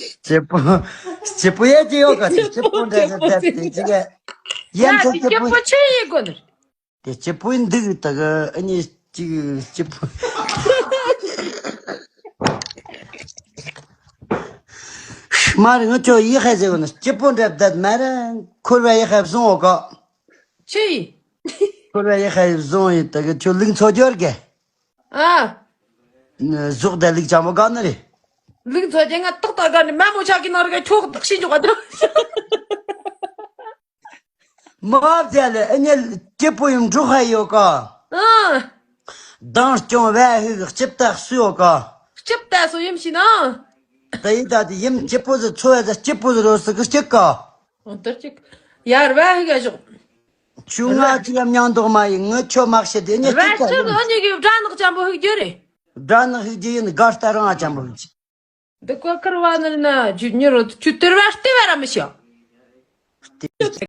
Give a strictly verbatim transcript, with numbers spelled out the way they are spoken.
སྐྱིད་པོ། སྐྱིད་པོ་ཡ་ཅི་ཡོད་ག་དེ་སྐྱིད་པོ་འདྲ་ཟེར་བསྡད་དེ་ཅི་ག་ཡན་ཡ་ཚོ་དེ་སྐྱིད་སྐྱིད་པོ་པོ་ཆི་ཡིན་དགོས་ནི། དེ་སྐྱིད་པོ་ཡིན་འདུག་ད་གི་ཨ་ནི་ཅི་སྐྱིད་པོ། མ་རེད། ང་ཁྱོད་ཡི་ཧ་ཟེར་གོ་ནི་སྐྱིད་པོ་འདྲ་བསྡད་མ་རེད། འཁོར་བའི་ཡི་ཧ་བཟུང་འོ་ག་ཆི་ཡི། འཁོར་བའི་ཡི་ཧ་བཟུང་ཡི་ད་གི་ཁྱོད་ལུག་འཚོ་རྒྱུར་གི་ཨ། ཟོག་དང་ལུག་ཅང་པོ་ག་ནི་རེད། ལུག་འཚོ་རྒྱུ་ང་ཏག་ཏག་ག་ནི་མ་མོ་ཆག་གི་ནང་རི་ག་ཁྱོད་ཏག་ཤི་འཇོག་ག་དུ། མ་བྱ་ལེ་ཨ་ནི་སྐྱིད་པོ་ཡིན་འགྲོ་ཧ་ཡོད་ག་ཨ། མདང་སྐྱོང་བས་ཧིག་སྐྱིད་ཏག་སུ་ཡོད་ག་སྐྱིད་ཏག་སུ་ཡིན་ཤི་ན། ད་ཡིན་ད་དེ་ཡིན་སྐྱིད་པོ་ཟི་འཚོ་བས་ཟི་སྐྱིད་པོ་ཟི་རོ་སི་གི་སྐྱིད་ག་འོ་དེར་ཅིག་ཡར་བས་ཧིག་ཨ་ཞོག་ཆུ་ང་ཅི་ཡམ་མྱང་མདོག་མ་ཡིན་ངི་ཆོ་མག་ཤེད་དེ་ནི་སྐྱིད་རྦད་ཀ་ཆུ་ཡིན། ནི་ཨ་ཉི་གི་སྦྲ་ནག་ཅན་པོ་ཧིག་རྒྱུ་རེད། སྦྲ་ནག་ཧིག་རྒྱུ་ཡིན་དགའ་ལྟ་རང་ཨ་ཅན་པོ་ཧིག་རྒྱུ། འདི་ཀོ་ཁར་བ་ནི་ན་ཇུ་ཉི་རོ་ཆུ་དེར་བ་ལྟེ་བ་ར་མི་ཤོག